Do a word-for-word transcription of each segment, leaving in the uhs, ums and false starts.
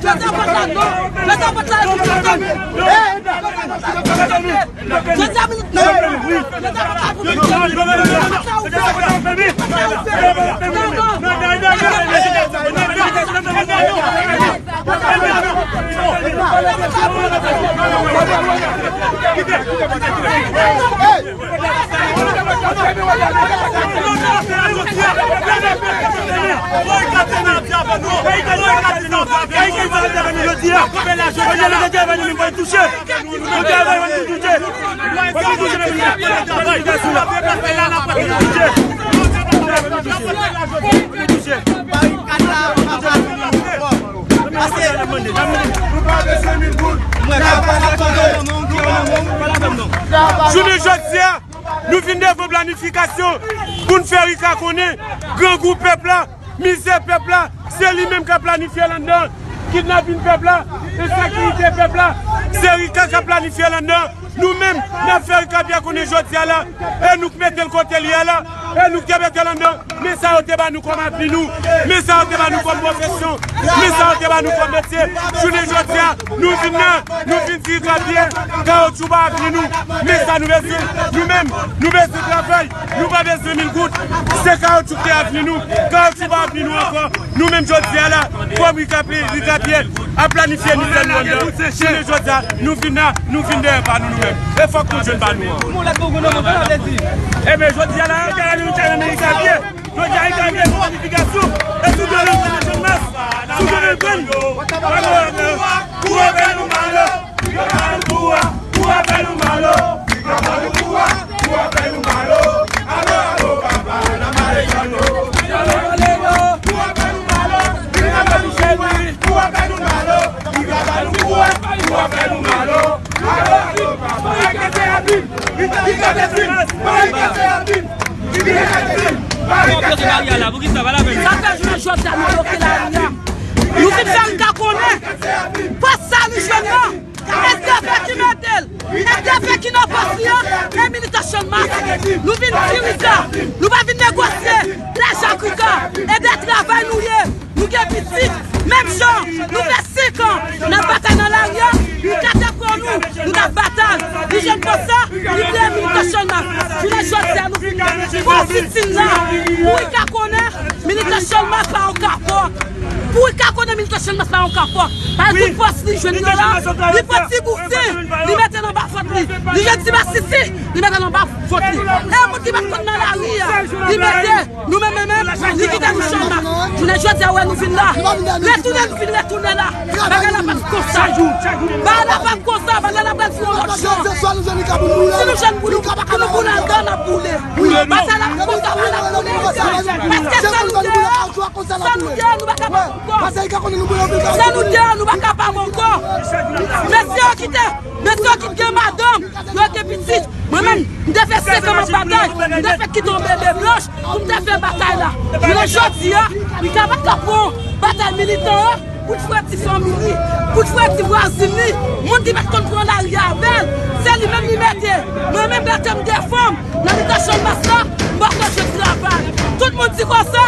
Jodi a pa t la non. Jodi a pa t la non. Jodi a minit non. Jounen jodi a, nou vin devan planifikasyon pou n fè Rika konnen grangou pèp la, mizè pèp la, se li menm k ap planifye l anndan. Kidnapin pèp la, ensekirite pèp la, se Rika k ap planifye l anndan. Nou menm, n ap fè Rika byen konnen jodi a la, e nou k mete l kote l ye a la, e nou k te mete l anndan. Men sa yo te ba nou kòm avni nou, men sa yo te ba nou kòm pwofesyon, men sa yo te ba nou kòm metye. Jounen jodi a, nou vin la, nou vin di Rika byen, kawotchou pa avni nou. Men sa nou bezwen, nou menm, nou bezwen travay, nou pa bezwen mil goud. Se kawotchou ki avni nou, kawotchou pa avni nou ankò. Nou menm jodi a la, kòm Rika pye, Rika pye, ap planifye nou fè nou anndan. Jounen jodi a, nou vin la, nou vin dèyè pa nou nou menm. E fòk nou jwenn pa nou an. Ebyen, jodi a la, nou challenge Rika pye. Jodi a, Rika pye, nou planifikasyon. E sou Donald Trump, Donald Trump, sou Donald Trump. Pou avè nou malo. Sa fè jounen jodi a nou bloke lari a. Nou vin fè Rika konnen. Fòs sa li jwenn nan. S D F ki mete l. S D F ki nan pòs li an. E militan Channmas. Nou vin di Rika. Nou pa vin negosye. Lajan Rika. E de travay nou ye. Nou gen pitit. Menm jan. Nou fè senk an. N ap batay nan lari a. Rika te pran nou. Nou t ap batay. Li jwenn fòs sa. Li vle militan Channmas. Jounen jodi a nou vin la. Fòs itil la. Pou Rika konnen. Militan Channmas pa yon kapòt. Pou Rika konnen militan Channmas pa yon kapòt. Paske tout fòs li jwenn yo la, li pran ti bouzen, li mete l anba vant li. Li jwenn ti masisi, li mete l anba vant li. E moun ki pa t konn nan lari a, li mete, nou menm, menm, menm, li kite nou Channmas. Jounen jodi a, wè nou vin la. Retounen, nou vin retounen la. Bagay la p ap konsa. Bagay la p ap konsa, bagay la pral vin yon lòt jan. Si nou jwenn pou nou, pou nou boule anndan, n ap boule. Batay la p ap konsa, n ap boule. Paske sa nou deyò, sa nou deyò, nou pa kapab ankò. Sa nou deyò, nou pa kapab ankò. Mesye yo kite, mesye yo kite gen madanm, yo gen pitit. Mwen menm, m te fè senk an m ap batay, m te fèk kite yon bebe blanch pou m te fè batay la. Jounen jodi a, Rika pa t ka pran batay militan an, pou l frè ti fanmi li, pou l frè ti vwazin li, moun ki pa t konn pran lari avè l, se li menm li mete. Mwen menm, lè ke m gen fanm, nan mitan Channmas la, m pa kwè jwenn travay. Tout moun di konsa,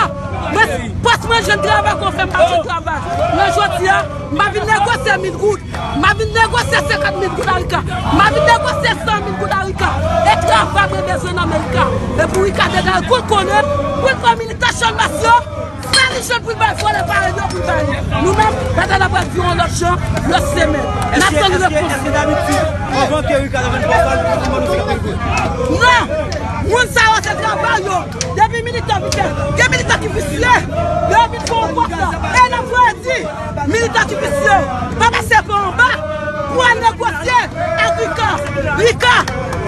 mwen, pòs mwen jwenn travay, konfèm pa jwenn travay. Men jodi a, m pa vin negosye mil goud. M pa vin negosye senkant mil goud a Rika. M pa vin negosye san mil goud a Rika. E travay mwen bezwen nan men Rika. E pou Rika degaje kou l konnen, pou l pran militan Channmas yo, sa li jwenn pou l bay vòlè parèy yo pou l bay li. Nou menm, batay la pral vin yon lòt jan, lòt semèn. N ap tann repons. Non! Moun sa yo se travay yo. Depi militan vin fè, gen militan ki visye. Yo vin fè yon pòt la. E n ap voye di, militan ki visye yo pa pase pa anba pou al negosye ak Rika. Rika,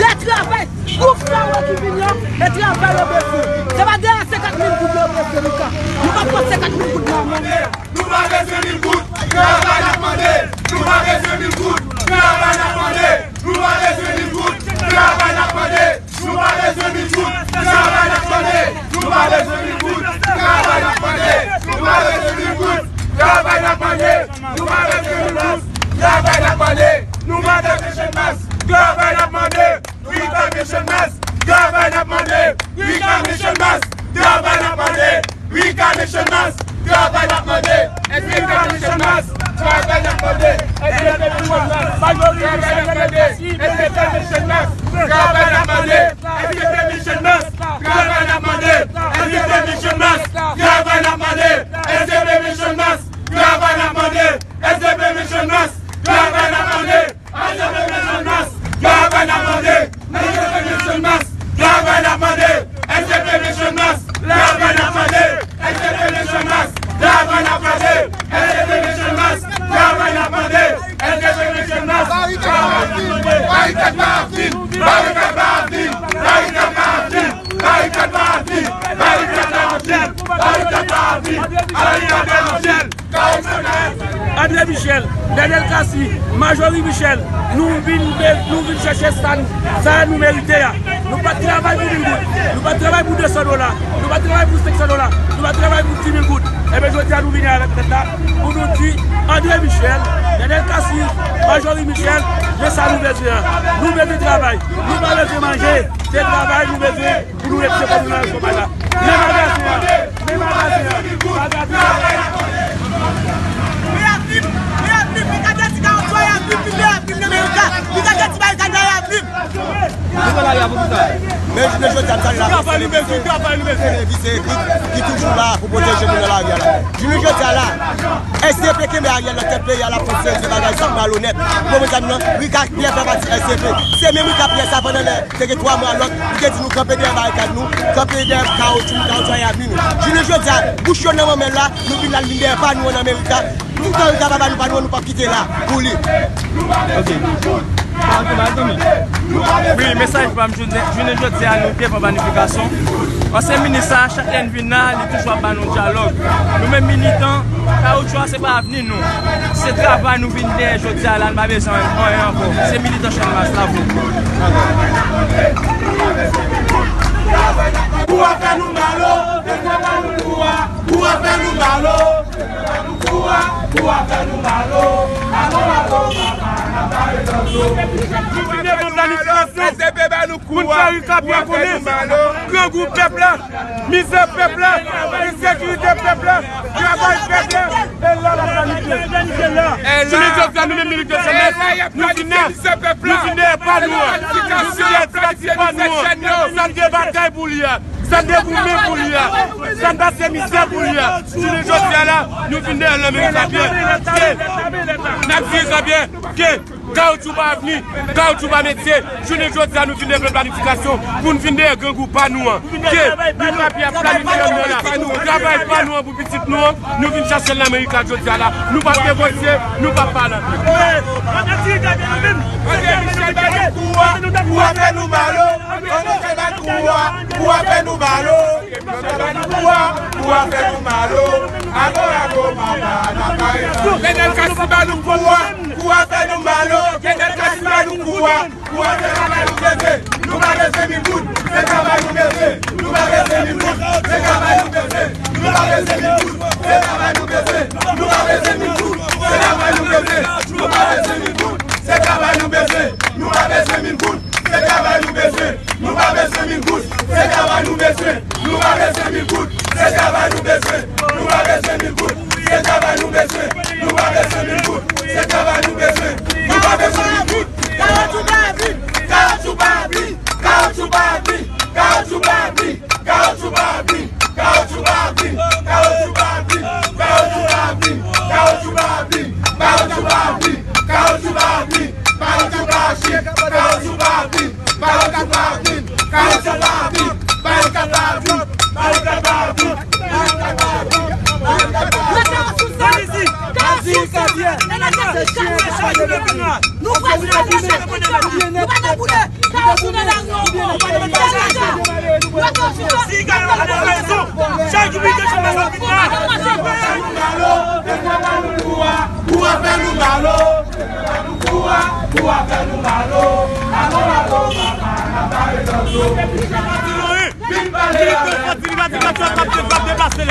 de travay. Gwo flawa ki vini an, e travay yo bezwen. Se pa de senkant mil goud yo bezwen, Rika. Nou pa pran senkant mil goud nan men w. Nou pa bezwen mil goud, travay n ap mande. Nou pa bezwen mil goud, travay n ap mande. Nou pa bezwen mil goud, travay n ap mande. Nou pa bezwen mil goud, travay n ap mande. Nou pa bezwen mil goud, travay n ap mande. Nou pa bezwen mil goud, travay n ap mande. Nou pa bezwen mil goud, travay n ap mande. Nou pa bezwen Channmas, travay n ap mande. Rika men Channmas, travay n ap mande. Rika men Channmas, travay n ap mande. Rika men Channmas, travay n ap mande. Rika men Travay n ap mande, S V P Mission Mask. Majorite Michel Nènèl Cassy, S V P Mission Mask. Travay n ap mande, S V P Mission Mask. Travay n ap mande, S V P Mission Mask. Travay n ap mande, S V P Mission Mask. Travay n ap mande, S V P Mission Mask. Travay n ap mande, S V P Mission Mask. Travay n ap mande, S V P Mission Mask. Travay n ap mande, S V P Mission Mask. Travay n ap mande, S V P Mission Mask. Travay n ap mande, S V P Mission Mask. Travay n ap mande, S V P Mission Mask. Barikad pa ap vin! Barikad pa ap vin! Barikad pa ap vin! Barikad pa ap vin! Barikad pa ap vin! Barikad pa ap vin! Barikad pa ap vin! André Michel, Nènèl Cassy, Majorie Michel, nou vin, nou vin chèche sa, sa nou merite a. Nou pa t travay pou mil goud, nou pa t travay pou de san dola, nou pa t travay pou senk san dola, nou pa t travay pou di mil goud. Ebyen, jodi a nou vini avèk tèt la pou nou di André Michel, Nènèl Cassy, Majorie Michel, men sa nou bezwen an. Nou bezwen travay, nou pa bezwen manje, se travay nou bezwen. Pou nou retire kò nou nan chomaj la. Men magazen an, men magazen an, magazen an. Meyè Vim, Meyè Vim, li ka janti kawotchou a, Meyè Vim, li Meyè Vim nan Merica. Li ka janti barikad nan Meyè Vim. Nou pran lari a pou kisa? Men jounen jodi a, m salye la près televizye, televizye ki, ki toujou la pou pwoteje moun nan lari a la. Jounen jodi a la, S D P kenbe Ariel nan tèt peyi a, l ap fè yon seri de bagay, sa k malonèt. Bon, mezanmi, non, Rika Pyè fè pati S D P. Se menm Rika Pyè sa pandan lè te gen twa mwa lòt, li te di nou kanpe dèyè barikad nou, kanpe dèyè kawotchou, kawotchou a avni nou. Jounen jodi a, bouch yo nan manmèl la, nou vin la, l vin dèyè pa nou an Amerika. Toutan Rika pa ba nou pa nou an, nou p ap kite la pou li. Ok. Wi, mesaj pa m, jounen, jounen jodi a, nou devan planifikasyon. Ansyen minis sa, chak lè n vin la, li toujou ap ba nou dyalòg. Nou menm militan, kawotchou a se pa avni nou. Se travay nou vin dèyè jodi a la, n pa bezwen anyen ankò. Se militan Channmas la pou. Kou a fè nou mal o, kou a fè nou mal o, kou a, kou a fè nou mal o. Ago, ago, papa, n ap bare tanto. Pou n fè yon planifikasyon, pou n fè Rika Pyè konnen grangou pèp la. Mizè pèp la, ensekirite pèp la, travay pèp la, e la l ap planifye. Jounen jodi a, nou menm militan Channmas, nou vin la, nou vin dèyè pa nou an, nou vin dèyè ti pati pa nou an, sa n te batay pou li a, sa n te goumen pou li a, sa n pase mizè pou li a. Jounen jodi a la, nou vin dèyè l nan men Rika Pyè. N ap di Rika Pyè ke Kawotchou pa avni, kawotchou pa metye. Jounen jodi a, nou vin devan planifikasyon pou n vin dèyè grangou pa nou an. Ke Rika Pyè ap planifye nan la. Travay pa nou an pou pitit nou an, nou vin chache l nan Amerika jodi a la. Nou p ap negosye, nou p ap pale. André Michel ba nou kou a, kou a fè nou mal o. André Michel ba nou kou a, kou a fè nou mal o. Kou a, kou a fè nou mal o. Ago, ago, papa, n ap bare. Nènèl Cassy ba nou kou a, kou a fè nou mal o. Nènèl Cassy ba nou kou a, kou a fè travay nou bezwen. Nou pa bezwen mil goud, se travay nou bezwen. Nou pa bezwen mil goud, se travay nou bezwen. Nou pa bezwen mil goud, se travay nou bezwen. Nou pa bezwen mil goud, se travay nou bezwen. Nou pa bezwen mil goud, se travay nou bezwen. Nou pa bezwen mil goud, se travay nou bezwen. Nou pa bezwen mil goud, se travay nou bezwen. Nou pa bezwen mil goud, se travay nou bezwen. Nou pa bezwen mil goud, se travay nou bezwen. Nou pa bezwen mil goud, se travay nou bezwen. Nou pa bezwen mil goud. Kawotchou pa vin, kawotchou pa vin, kawotchou pa vin, kawotchou pa vin, kawotchou pa vin, kawotchou pa vin, kawotchou pa vin, kawotchou pa vin, kawotchou pa vin, kawotchou pa vin, kawotchou pa vin, kawotchou pa vin, kawotchou pa vin, kawotchou pa vin, kawotchou pa vin, barikad pa vin, barikad pa vin, barikad pa vin, barikad pa vin. Nou pa vin chache pwoblèm, nou pa nan boule. Kawotchou nan lari an, ou pa nan boule. Si Rika Pyè gen rezon, chak jou militè Channmas ap vin la. Kou a fè nou mal o. Kou a, kou a fè nou mal o. Ago, ago, papa, n ap bare tanto. Vin pale avè nou. Vin pale avè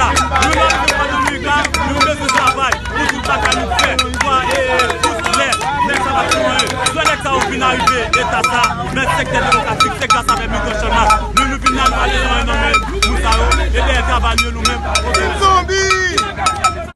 nou.